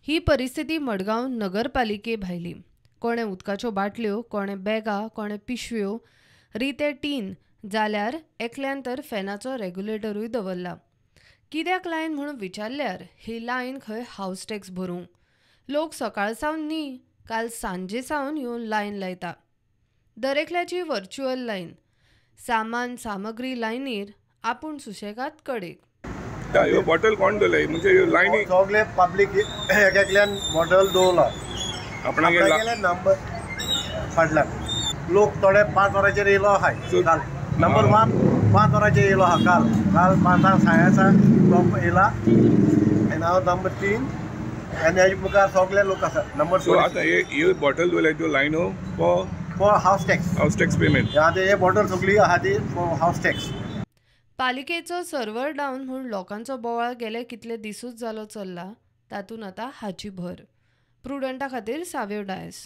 ही परिस्थिती मडगांव नगरपालिके भायली. कोणें उदकाच्यो बाटल्यो, कोणें बॅगां, कोणें पिशव्यो, रिते टीन, जाल्यार एकल्यान तर फॅनाचो रेग्युलेटरूय दवरला. कित्याक लायन म्हूण विचारल्यार ही लायन खंय हावस टॅक्स भरूंक. लोक सकाळ सावन न्ही, काल सांजे सावन येवन लायन लायता. दरेकल्याची व्हर्च्युअल लायन. सामान सामग्री लायनीर, आपूण सुशेगाद कडेक. ह्यो बॉटल कोण दवरले म्हणजे ह्यो लायनी? सगळे पब्लीक एक एकल्यान बॉटल दवरला आपणागेर नंबर फाटल्यान. लोक थोडे 5 वरांचेर येयलो आहाय. काल नंबर 1 5 वरांचेर येयलो आहा. काल काल 5 साड्या तो येयला आनी हांव नंबर 3 आनी हेजे मुखार सगळे लोक आसा नंबर 4. आतां ह्यो बॉटल दवरल्या त्यो लायनो for house tax, house tax payment. आतां हे बॉटल सगळी आहा ती फॉर हावस टॅक्स. पालिकेचो सर्वर डावन म्हूण लोकांचो बोवाळ गेले कितले दिसूच जालो चल्ला, तातूंत आतां हाची भर. प्रुडंटा खातीर साव्यो डायस.